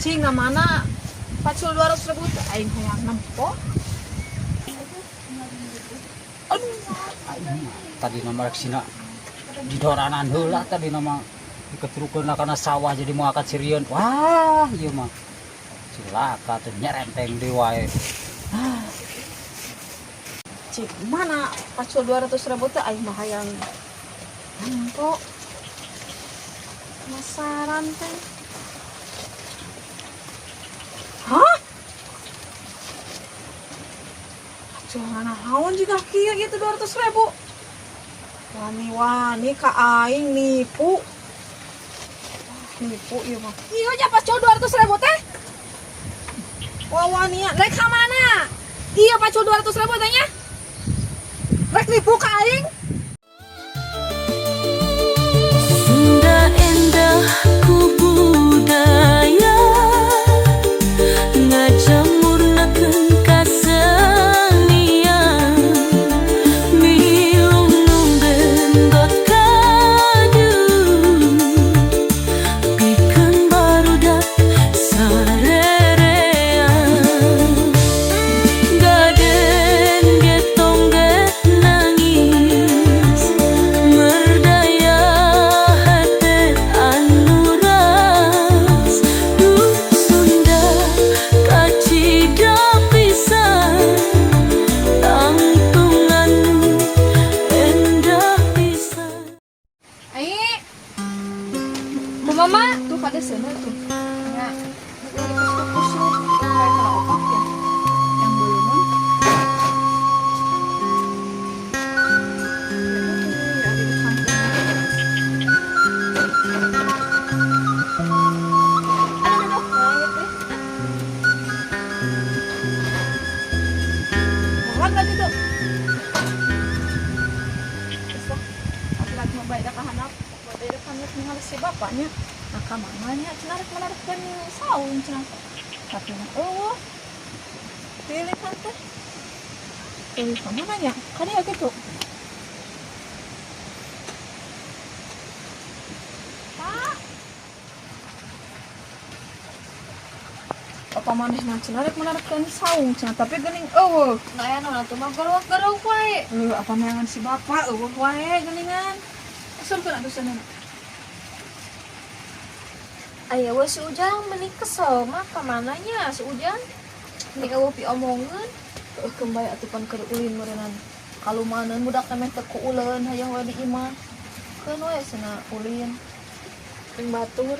Cing na mana pacul 200 ribu teh aing hayang nempo. Aduh, Aing tadi nama rek sina di doranan heula tadi nama diketrukeun kana sawah jadi mau akad sirieun. Wah, ieu mah cilaka tuh nyerempeng deui wae. Cing mana pacul 200 ribu teh aing mah hayang nempo. Penasaran teh. Hah? Pacul naon juga kieu gitu 200 ribu. Wani-wani ka aing nipu. Wah, nipu ieu mah. Ieu nya pacul 200 ribu teh. Wawania, rek ka mana? Iya pacul 200 ribu teh nya. Rek nipu ka aing. Sunda endah ku budaya ngajamurnakeun kasenian milu nu gendot kadu pikeun barudak sarerean gaden ge tong nangis merdaya hate anu ras duh Sunda kacida pisan tangtungan endah pisan. Ai. Bu Mama, tuh pada sana tuh. Ya, lagi kusuk-kusuk kayak kena opak ya. Yang belum. Ya, ada di kampung. Aduh, aduh, aduh, teh. Makan lagi tuh. Terus lah, aku lagi mau baik ka handap, baik ka handap ningali si bapaknya. Nah, ka mana nya cenah rek menaruhkeun saung cenah. Tapi mah eueuh. Pilih kan teh. Pilih ka mana nya? Kan ya gitu. Pak. Apa manehna cenah rek menaruhkeun saung cenah, tapi geuning eueuh. Nah, ya naon atuh mah garuk-garuk wae. Heuh, apa neangan si bapak eueuh wae geuningan. Asurkeun atuh cenah. Aya we si Ujang meuni kesel mah ka mana nya si Ujang? Meni eueuh piomongeun. Heuh keun bae atuh pan keur ulin meureunnan. Kalumaneun budak teh meh teu kuuleun hayang we di imah. Keun we cenah ulin. Jeung batur.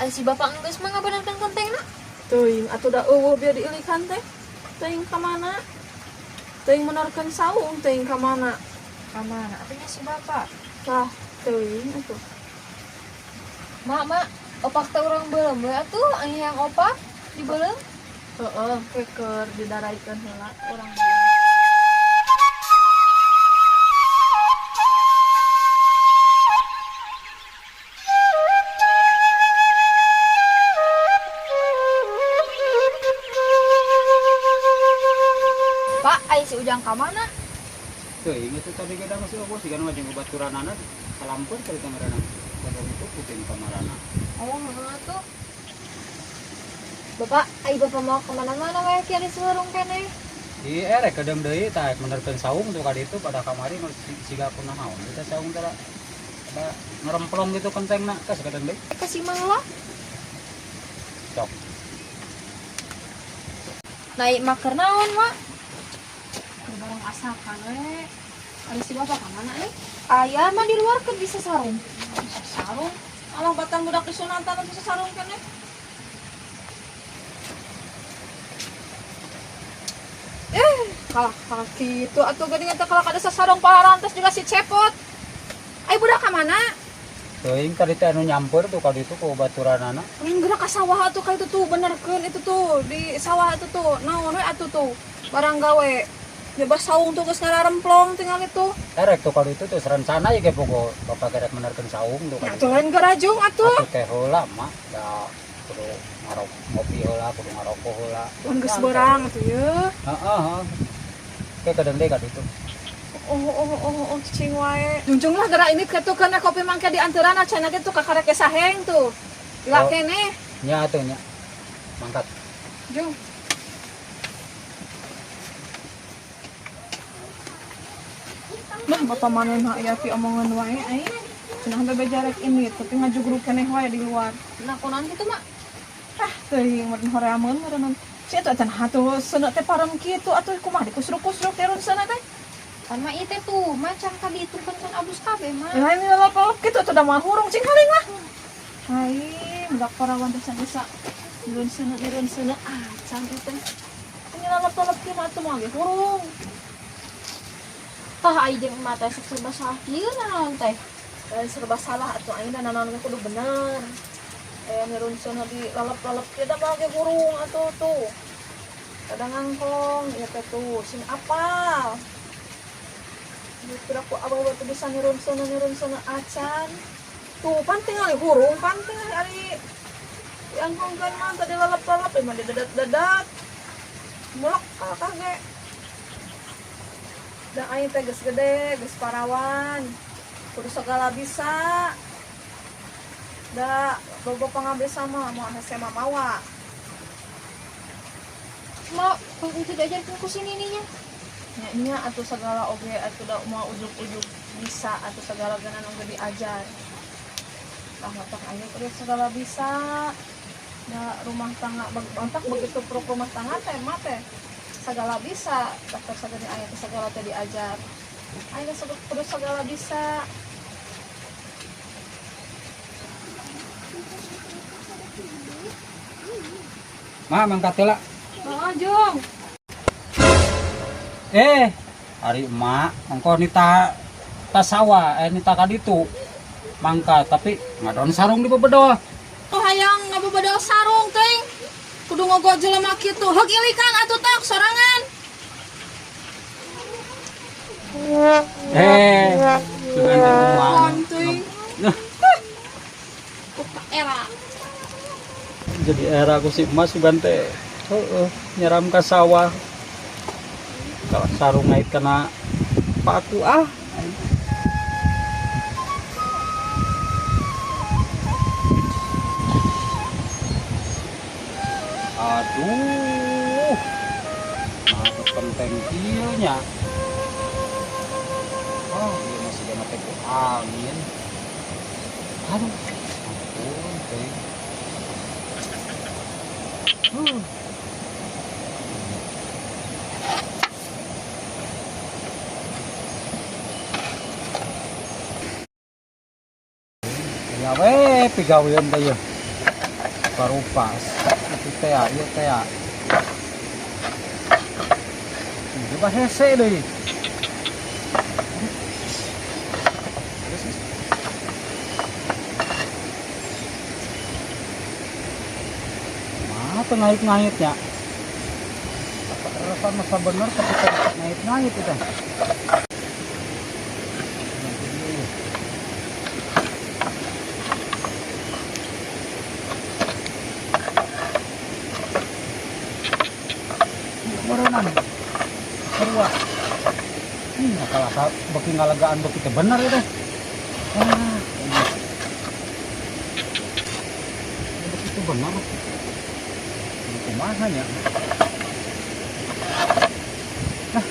Aya si bapak geus mah ngabenerkeun kentengna. Teuing atuh da eueuh biar diilikan teh. Teuing ka mana? Teuing menorkeun saung teuing ka mana? Ka mana atuh nya si bapak? Tah, teuing atuh. Mak, mak, opak teh urang beuleum we atuh, aing hayang opak dibeuleum. Heeh, we keur didaraikeun heula urang beuleum. Pak, aya si Ujang ka mana? Teuing itu tadi kita masih eueuh siga nu jeung baturanana salampeun tadi kamarana. Padahal itu puting kamarana. Oh, heeh atuh. Bapak, ai bapak mau kemana-mana wae kieu di warung keneh. Di erek kedem deui tah rek menerkeun saung tuh kali itu pada kamari nu siga kunaon kita saung teh ada ngeremplong gitu kentengna teh sakedeng deui. Ka si Mang lah. Cok. Naik maker naon, Mak? Keur barang asakan we. Ari si bapak ka mana euy? Aya mah di luar keur bisa sarung. Bisa sarung. Alah batang budak disunatan bisa sarung keneh. Kalah kalah kitu atuh geuning eta kalah kada sasarung pararantos juga si Cepot. Ai budak ka mana? Teuing tadi teh anu nyamper tuh kali itu ku baturanana. Urang geura ka sawah atuh ka itu tuh benerkeun itu tuh di sawah itu tuh. Naon we atuh tuh barang gawe. Bebas saung tuh geus ngararemplong tinggal itu. Erek tuh kali itu tuh rencana ya ge pokok bapak gerek menerkeun saung tuh Ya kali atuh lain garajung atuh. Atuh teh heula mah da kudu ngarok ngopi heula kudu ngarokok heula. Mun geus beurang atuh ye. Heeh heeh. Ke kadang deui ka ditu. Oh oh oh oh cicing wae. Junjung lah gerak ini ketu kana kopi mangke di anteurana cenah ge tuh kakarek saheng tuh. Gila Oh. keneh. Nya atuh nya. Mangkat. Jung. Nah, bapak mana mah aya pi omongan wae aing. Cenah bebeja rek ini tapi ngajugruk keneh wae di luar. Nah, kunaon kitu, Mak? Ah, teuing meureun horeameun meureun. Si eta can hatuh seuneu teh parem kitu atuh kumaha dikusruk-kusruk teh seuneu teh. Kan mah ieu teh tuh, macam kaditungkeun kan abus kabeh, Mak. Lain lalap-lalap kitu atuh da moal hurung cing haling lah. Hai, budak parawan teh can bisa. Nyurun seuneu nyurun seuneu acan ieu teh. Ini lalap-lalap kieu mah atuh moal ge hurung. Tah ai jeung emak teh sok serba salah kieu naon teh. Lain serba salah atuh aing da nanaon ge kudu bener. Nyurun seuneu di lalap-lalap kieu da moal ge hurung atuh tuh. Kadang ngangkong ieu teh tuh sing apal. Kira ku awewe teh bisa nyurun seuneu acan. Tuh pan tingali hurung pan tingali ari diangkongkeun mah tadi lalap-lalap ieu mah didadat-dadat. Mulak kalakah ge. Da aing teh geus gede, geus parawan. Kudu segala bisa. Da bobo pangabisa mah moal hese mah mawa. Mak, kudu teu diajarkeun ku si nininya. Nya nya atuh segala oge atuh da moal ujug-ujug bisa atuh segala genan oge diajar. Tah matak aing kudu segala bisa. Da rumah tangga ontak begitu pruk rumah tangga teh mah teh segala bisa, daftar segala aya teh segala teh diajar. Aing teh kudu segala bisa. Ma, mangkat heula. Heeh, Jung. Ari emak ongko nita ta sawah, nita ka ditu. Mangkat tapi ngadon sarung di bebedol. Oh hayang ngabebedol sarung teuing. Kudu ngogo jelema kitu. Heug ilikan atuh tok sorangan. Sugan teh emak. Teuing. Nah, Era. jadi era ku si emak sugan teh. Heeh, nyeram ka sawah. Kalau sarung ngait kena paku ah. Aduh. Nah, penting kieu nya. Oh, ieu masih dana teh ku angin. Aduh, ampun teh. Ya we pigaweun teh yeuh. Parupas. Itu teh ieu teh. Coba hese deui. Mah teu ngait-ngaitnya. Rasa masa bener tapi teu ngait-ngait itu. Meureunan. Sarua. Kalau beki ngalegaan beki teu bener itu. Wah, ini. Beki teu bener. Ini kumaha nya? Nah.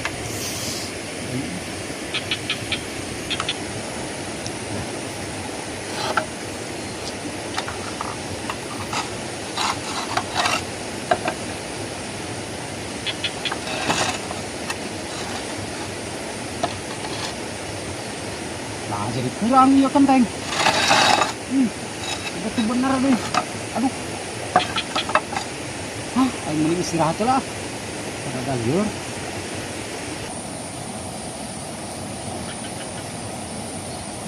Nah, jadi kurang ya kenteng. Itu bener nih. Aduh. Hah, aing mending istirahat lah. Rada lieur.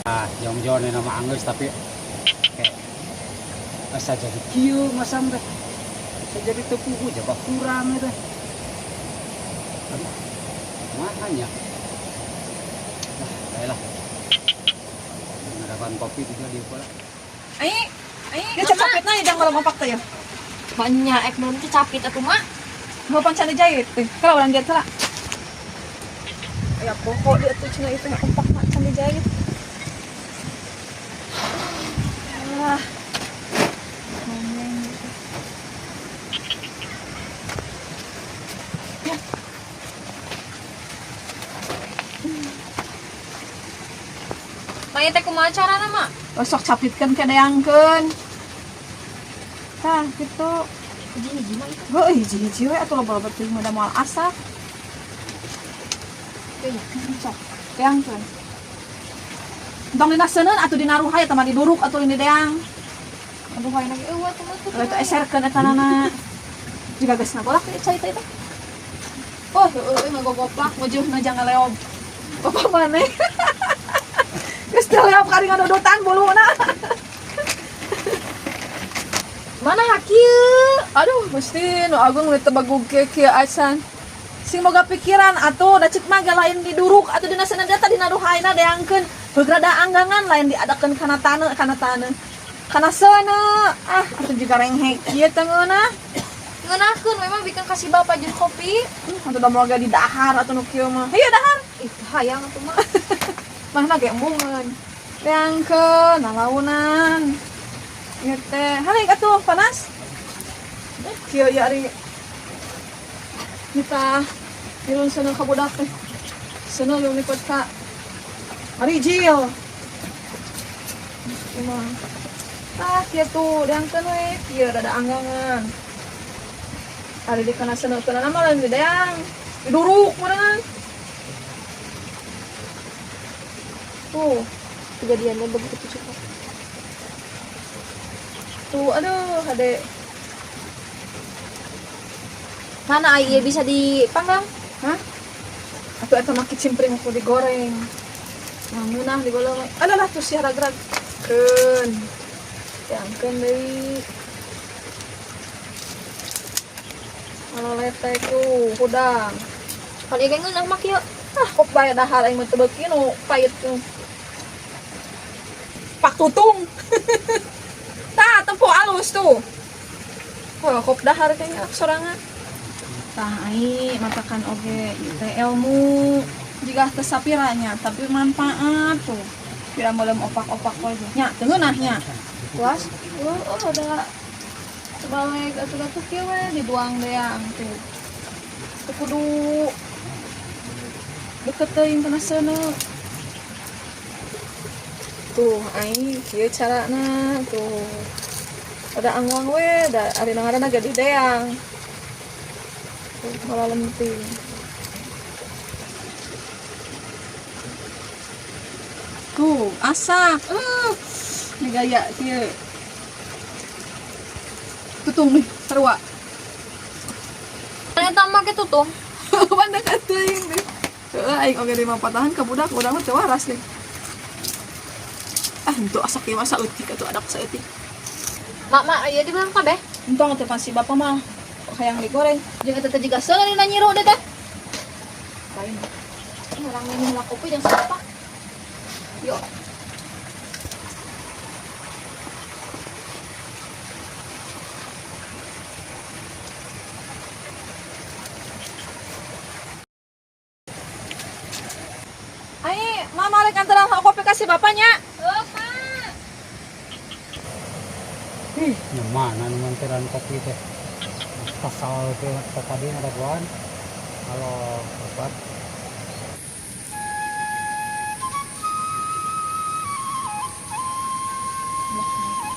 Ah, jong-jong ini nama anggeus tapi kayak asa jadi kieu masam teh. Asa jadi teu pugu jaba kurang teh. Aduh. Kumaha nya? Nah, baiklah. Ngadakan kopi juga di pola. Ai, ai, dia cacapitna ya jangan kalau mapak teh ya. Banyak ek mun cacapit atuh mak. Mau pancan dijahit teh. Kalau urang jahit heula. Ya pokok dia tuh cenah itu kompak mak can dijahit. Ah. Ngomong gitu. Nah, ieu teh kumaha carana, Mak? Oh, sok capitkeun ke deangkeun. Tah, kitu. Hiji-hiji mah itu. Heuh, hiji-hiji we atuh loba-loba teuing mah da moal asak. Kieu nya. Sok, deangkeun. Entong dina seuneun atuh dina ruhai eta mah diduruk atuh ini deang. Aduh, hayang lagi eueuh atuh mah tuh. Kalau itu eserkeun eta nana. Jiga geus ngagolak teh cai teh eta. Oh, heueuh euy ngagogoplak ngujuhna jangan ngaleob. Bapak maneh. Geus teu leob kari ngadodotan buluna. Mana hakieu? Aduh, Gusti, nu agung nu teu bagug kieu kieu acan. Sing boga pikiran atuh da ceuk mah ge lain diduruk atuh dina seuneu teh dina ruhaina deangkeun. Heug rada anggangan lain diadakeun kana taneuh kana taneuh. Kana seuneu. Ah, atuh jiga renghek kieu teh ngeunah. Ngeunakeun memang bikin kasih bapak jeung kopi. Atuh da moal ge di dahar atuh nu kieu mah. Ieu dahar. Ih, hayang atuh mah. Mana ge embungeun. Deangkeun nalaunan. Ieu teh, halik atuh panas. Kieu ieu ari kita nilun seuneu ka budak teh. Seuneu lumipet ka Arijil. Ieu mah. Tah kieu tuh deangkeun we, kieu rada anggangan. Ari di kana seuneu teh mah lain di deang. Diduruk meureun. Tuh, Kejadiannya begitu cepat. Tuh, aduh, hade. Mana ai ieu bisa dipanggang? Hah? Atuh eta mah kicimpring ku digoreng. Nah, ngeunah digoreng. Alah lah tuh si ragrag. Keun. Diangkeun deui. Aloletek tuh, hudang. Kan ieu ge ngeunah mah kieu. Ah, kok bae dahar aing mah teu beuki nu pait tuh. Pak tutung. Tah, tempo alus tuh. Wah, kop dahar kayaknya sorangan. Tah ai matakan oge ieu teh ilmu jiga teu sapiranya tapi manfaat tuh. Pira meuleum opak-opak we nya teu ngeunah nya. Puas? Oh, oh ada sebalik atuh atuh kieu we dibuang deang tuh. Teu kudu deket teuing kana seuneu. Tuh, ai kieu carana tuh. Ada anggang we, da ari ngaranna ge dideang. Tuh, malah lenting. Tuh, asak. Ini gaya kieu. Tutung nih, sarua. Kan eta mah ge tutung. Mana teuing nih. Heeh, aing oge lima patahan ka budak, budak mah teu waras nih. Ah, henteu asak ieu mah saeutik atuh adak saeutik. Mak, mak, ieu dibilang kabeh. Entong teh pan si bapak mah hayang digoreng. Jeung eta teh jiga seuneu dina nyiru deh teh. Lain. Ini orang minum lah kopi jeung siapa? Yuk. Ai, mama rek antaran kopi ka si bapaknya. Heuh, Mak. Ih, yang mana nu nganteran kopi teh? Kesal ke tadi ada buan. Halo, obat.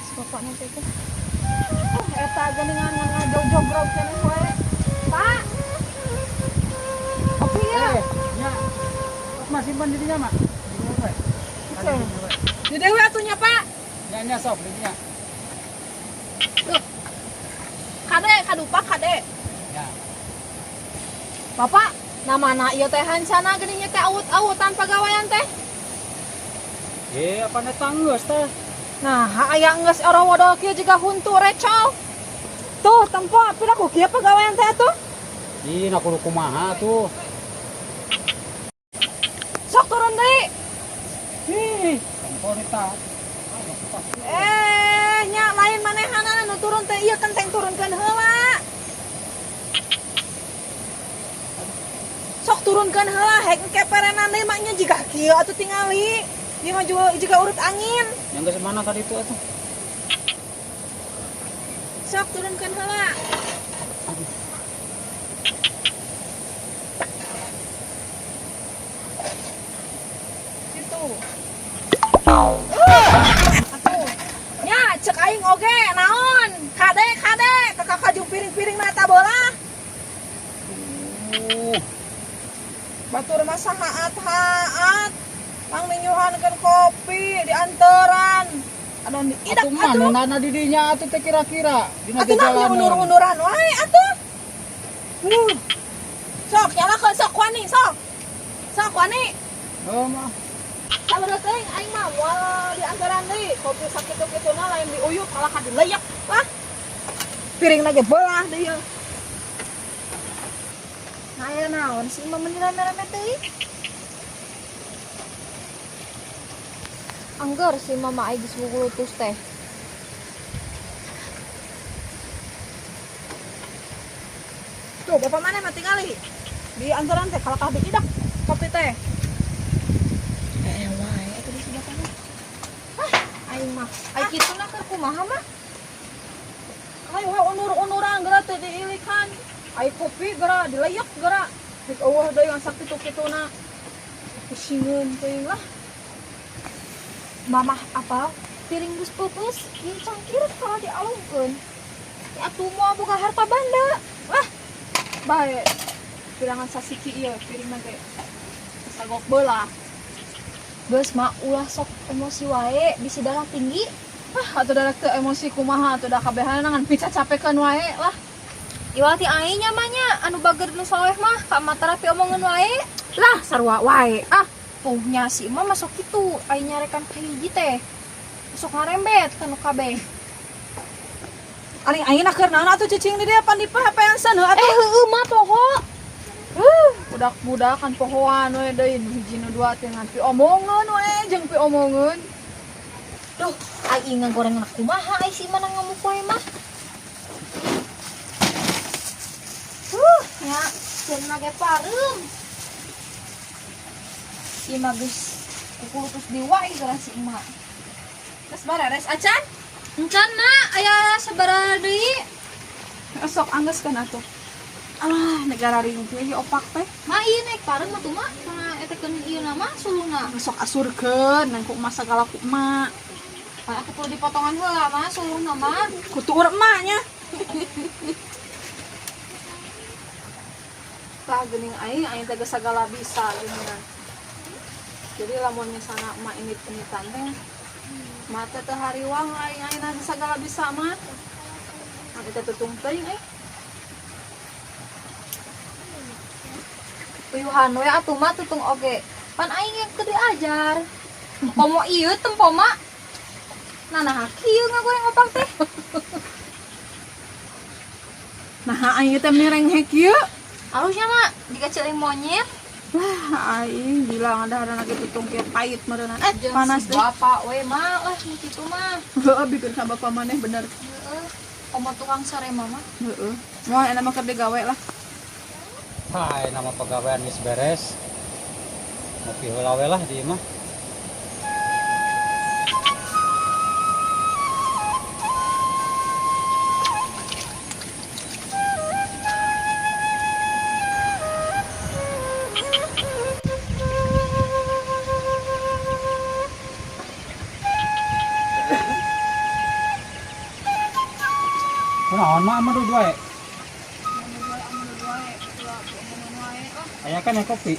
Si bapaknya teh teh. Oh, eta geuningan ngajogrog keneh we. Pak. Kopi ya. Nya. Mak simpan di dinya, Mak. Di dinya we. Di dewe atuh nya, Pak. Nya nya sok di dinya. Tuh. Kade, kadupa kade. Ya. Bapak, namana ieu teh hancana geuning ieu teh awut-awutan pagawean teh. Eh, apa eta geus teh? Nah, aya geus orowodo kieu jiga huntu recol. Tuh, tempo pira ku kieu pagawean teh atuh. Ih, na kudu kumaha tuh. Sok turun deui. Ih, tempo eta. Eh, nya lain manehanana nu turun teh ieu kenteng turunkeun heula. Sok turunkeun heula hek keperenan deui mah nya jiga kieu atuh tingali. Ieu mah juga urut angin. Yang geus mana tadi itu atuh? Sok turunkeun heula. Situ. oge naon? Kade kade kakak kajung piring-piring na eta bola. Batur mah sahaat-haat. Pang minyuhankeun kopi di anteran. Anu diidak Atuh mah atuh. nunana di dinya atuh teh kira-kira dina Atuh nah jalanan. Undur-unduran wae atuh. Sok nyalakeun, sok wani sok. Sok wani. Oh mah. Sabar teuing aing mah moal di anteran deui. Kopi sakitu-kituna lain diuyup kalah ka dileyak lah. Piringna ge belah deui ieu. Nah, aya naon sih mah meni rame-rame teuing? Angger si mama aing geus gugulutus teh. Tuh, bapak mana mah tingali. Di anteran teh kalah ka diidak kopi teh. Eh, wae atuh di si bapak mah. Ah, aing mah. Ai kitu na keur kumaha mah? Ayo we undur-unduran geura teh diilikan. Ai kopi geura dileyak geura. Dik eueuh deui ngan sakitu-kituna. Pusingeun teuing lah. Mamah apa? Piring geus peupeus, ieu cangkir kalau dialungkeun. Ya atuh moal boga harta banda. Lah, bae. Pirangan sasiki ieu piringna ge. Sagok belah. Geus mah ulah sok emosi wae, bisi darah tinggi. Ah, atuh darek teu emosi kumaha atuh da kabehana ngan picacapekeun wae lah. Iwal ti aing nya mah nya, anu bager nu soleh mah ka mata rapi omongeun wae. Lah, sarua wae. Ah, Tuh nya si emak masuk kitu, aing nyarekan ka hiji teh. Sok ngarembet ka nu kabeh. Aing aing keur naon atuh cicing di dieu pan dipahepeanseun heuh atuh. Eh, heueuh mah poho. Budak-budak kan pohoan we deui nu hiji nu dua teh ngan piomongeun we jeung piomongeun. Duh, aing ngagoreng kumaha ai si emak ngamuk wae mah. Huh, nya cenah ge pareum. Ima geus kukulutus di wae geura si emak. Geus bareres acan? Encan mak, aya sabaraha deui? Sok anggeuskeun atuh. Alah, negara ringkih ieu opak teh. Ma ieu naik pareum atuh mak, kana etekeun ieu na mah suluna. Sok asurkeun nang ku emak sagala ku emak. Pan aku perlu dipotongan heula mah suluna mah. Ku tuur emak nya. Tah geuning aing aing teh geus sagala bisa geuningan. Jadi lamun misalna emak indit-inditan teh emak teh teu hariwang aing aing teh sagala bisa mah. Atuh teh tutung teuing euy. Uyuhan we atuh mah tutung oge. Pan aing yang keur diajar. Komo ieu tempo mak. Nah, nah kieu ngagoreng opak teh. Nah, aing teh mireng hek ieu. Halusnya mak dikacilin monyet. Wah, aing bilang ada lagi tutung kieu pahit meureunana. Eh, Jeung panas si deh. bapak we mah lah nu kitu mah. Heeh, bikin ka bapak maneh bener. Heeh. Komo tukang sare mama. Heeh. Moal enak mah keur digawe lah. Hai, nama pegawaian geus beres. Ngopi heula we lah di imah. Kunaon mah anu wae? Aya kan ya kopi.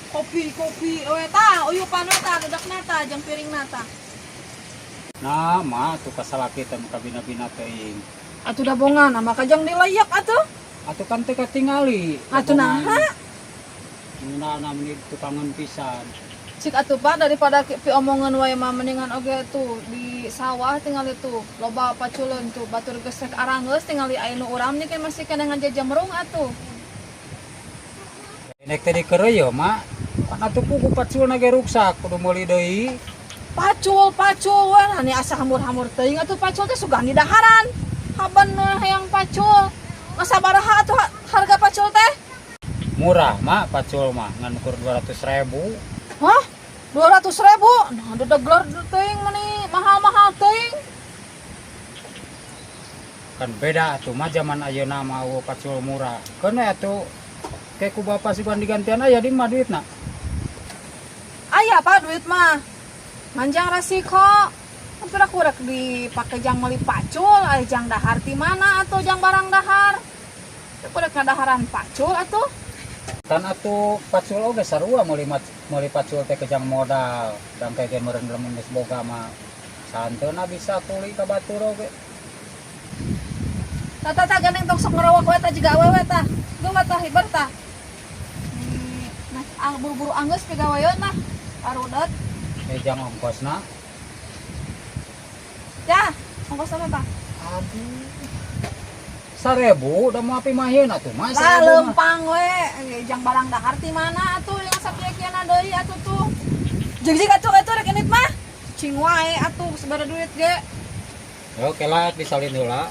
Kopi, kopi. We tah, uyupan we tah, ludakna tah jeung piringna tah. Nah, mah tuh kasalaki teh muka bina-bina teuing. Atuh da bongan mah kajang dileyak atuh. Atuh kan teu katingali. Atuh naha? Nuna meni tukangan pisan. Cik atuh Pak daripada piomongan wae mah mendingan oge tuh di sawah tinggal itu loba paculeun tuh batur geus rek aranggeus tinggal aya nu uram nih kan masih kena ngajajamrung atuh. Nek teh dikeureuy mah. Kan atuh kuku paculna ge ruksak kudu meuli deui. Pacul pacul we nah, ni asa hamur-hamur teuing atuh pacul teh sugan di daharan. Haban we hayang pacul. Masa baraha atuh harga pacul teh? Murah mah pacul mah ngan ukur 200.000. Hah? 200.000? Nah, dedegler teuing meni mahal-mahal teuing. Kan beda atuh mah zaman ayeuna mah eueuh pacul murah. Keun we atuh ke ku bapak sugan digantian aya di mah duitna. Aya Pak duit mah. Manjang resiko. Tapi aku rek dipake jang meuli pacul, ari jang dahar ti mana atuh jang barang dahar. Aku rek ngadaharan pacul atuh. Tan atuh pacul oge sarua meuli meuli pacul teh kejang modal. Dan kayak ge meureun lamun geus boga mah santeuna bisa kuli ka batur oge. Tah tah tah gandeng tong sok ngerawak we tah jiga awewe tah. Geus tah hiber tah. Nah, buru-buru anggeus pigaweun lah. Arudet. Eh jang ongkosna. Ya, ongkos apa tah? Aduh. 1000 da mau api mahin atuh mah Lah 1000 mah. lempang we, jang barang dahar ti mana atuh yang sakieu-kieu deui atuh tuh. Jig-jig atuh atuh rek indit mah. Cing wae atuh sabaraha duit ge. Yo kela disalin heula.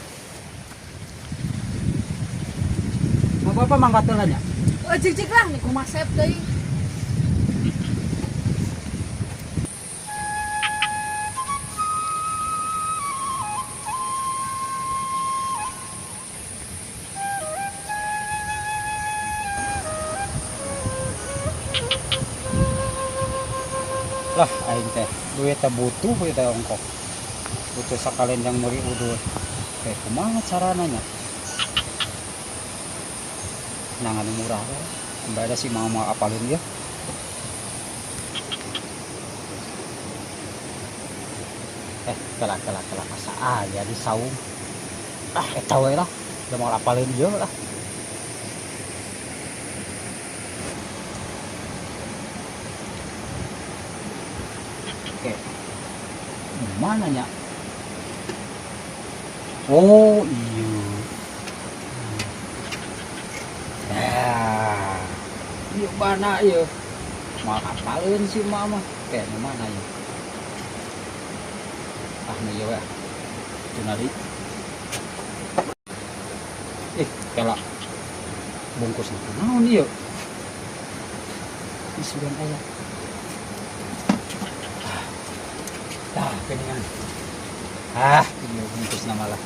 Mau bapak mangkat heula nya? Oh, jig-jig lah nih kumaha sep deui. Lah aing teh duit teh butuh we teh ongkok. Butuh sakalian jang meuli udut. Teh kumaha carana nya? Nangan murah we. Mbak ada si mama apalin dia. Kelak kelak kelak asa aya di saung. Ah eta we lah. Da moal apalin ieu lah. Oke. Mana nya? Oh iya. Ya. Ieu mana ieu? Moal apaleun si mama. Kayak mana ieu? Ah nu ieu we. Tunari. Kela. Bungkus naon ieu? Ih, sugan aya. Tah, keningan. Ah, ieu bungkus nama lah.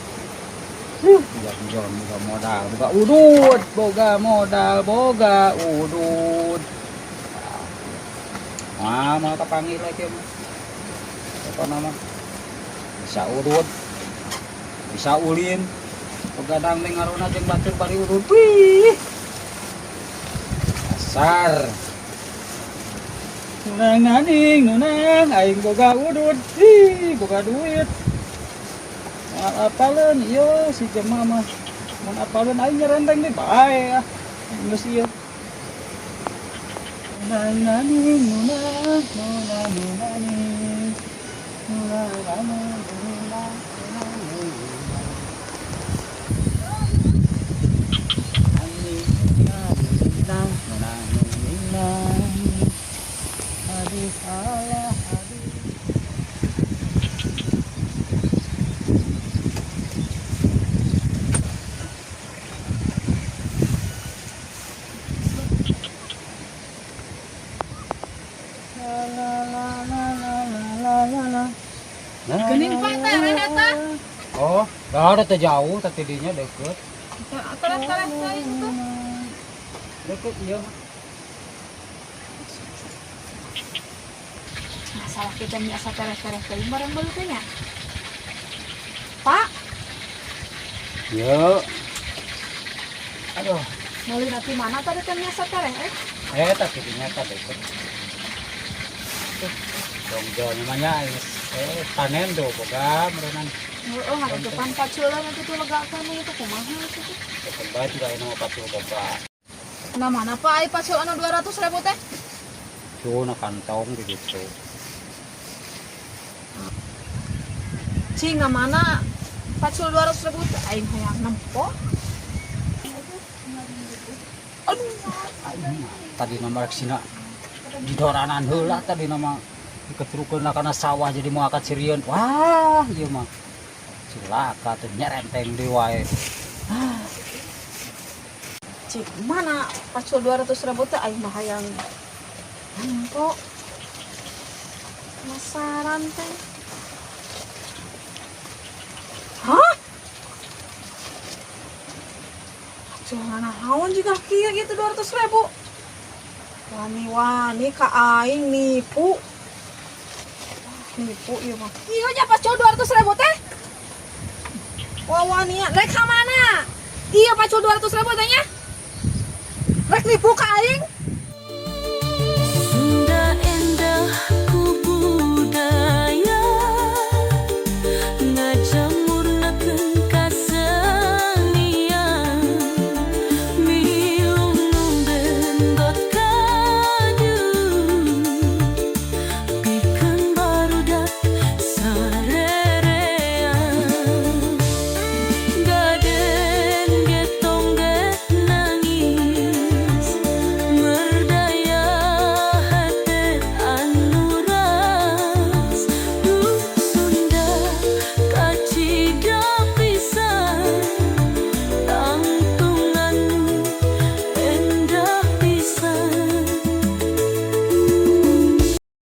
Boga jual, boga modal, boga udud, boga modal, boga udud. Wah, mau kepanggil lagi mah. Apa nama? Bisa udud, bisa ulin. Begadang ning ngaruna jeung batur bari udud. Wih. Dasar. Nunang naning, nunang, aing boga udud, ih, boga duit. Moal apaleun ieu si jelema mah. Mun apaleun aing nyerenteng deui bae ah. Geus ieu. Nunang naning, nunang, nunang, nunang, nunang, nunang, nunang, nunang. Nunang, nunang, nunang. Aduh, alah, aduh. La la la la la la la la. Geuning Pak teh reh eta. Oh, dah ada teh jauh teh tidinya deket. Tereh-tereh teuing tuh. Deket ieu mah. Masalah kita biasa tereh-tereh teuing bareng beul teh nya. Pak. Yo. Aduh. Meuli nanti mana tadi teh biasa tereh eh? Teh tidinya teh deket. Dong jauh namanya panen tuh boga meureunan. Heeh, ngadepan paculan itu tuh legakan itu kumaha itu tuh. Deket bae juga ini mah pacul boga. Nah mana Pak ai pacul anu 200.000 teh? Tuh na kantong di gitu. Cing mana pacul 200.000 teh aing hayang nempo. Aduh, tadi nomor sina didoranan heula tadi nama diketrukeun kana sawah jadi mau akad sirieun. Wah, ieu mah cilaka tuh nyerenteng deui wae. Cik, mana pacul 200.000 teh aing mah hayang nempo. Penasaran teh. Hah? Pacul naon juga kieu gitu 200.000. Wani-wani ka aing nipu. Nipu ieu mah. Iya nya pacul 200 ribu teh. Wawanian, rek ka mana? Iya pacul 200 ribu teh nya. Rek nipu ka aing.